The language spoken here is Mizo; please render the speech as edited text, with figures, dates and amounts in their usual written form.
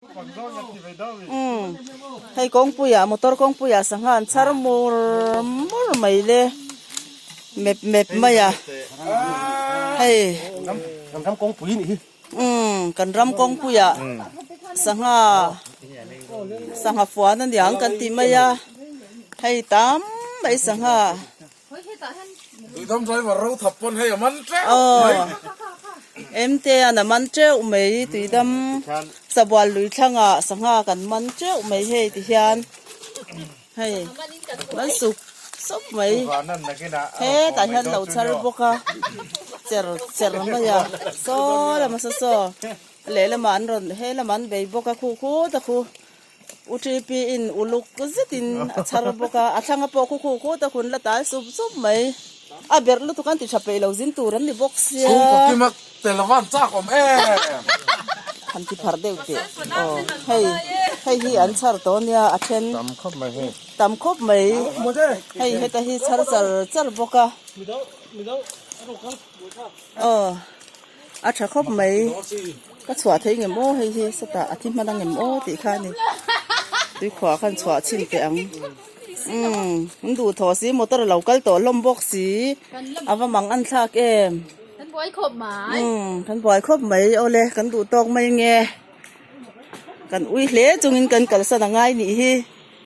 Umm hei kawngpuiah motor kawngpuiah sangha an chhar mur mur mai le mep mep mai a hei kan ram kawngpui nih hi umm kan ram kawngpuiah sangha sangha fuan aniang kan ti mai a hei tam mai sangha. Tuidam driver ro thap pawn hei a man teuh mai. Emte an a man teuh mai tuidam sabual lui thlangah sangha kan man teuh mai hei ti hian hei man sup sup mai hetah hian lo char bawk a cher cher mai a saw lama saw saw lehlamah an rawn he lamah an bei bawk a khu khut a khu. U TP in uluk zetin a chhar bawk a, a thlanga pawh khu khu khut a hun la tal sup sup mai. A berh lutuk an ti tha peih lo zin tur an ni bawk sia. Chhungkaw kima tel avan chak awm em. Han ti phar deuh teh. Aw hei hei hi an chhar tawh ania a then. Tam khawp mai hei. Tam khawp mai. Hei heta hi chhar char char bawk a. Aw. A tha khawp mai ka chhuah thei ngem aw hei hi sawtah a thi hman ang em aw tih kha a ni tuikhuah khan chhuah chhin teh ang umm an duh thaw si motor a lo kal tawh hlawm bawk si a va mang an thlak em umm kan buai khawp mai awle kan duh tawk mai nge kan ui hle chungin kan kalsan a ngai nih hi.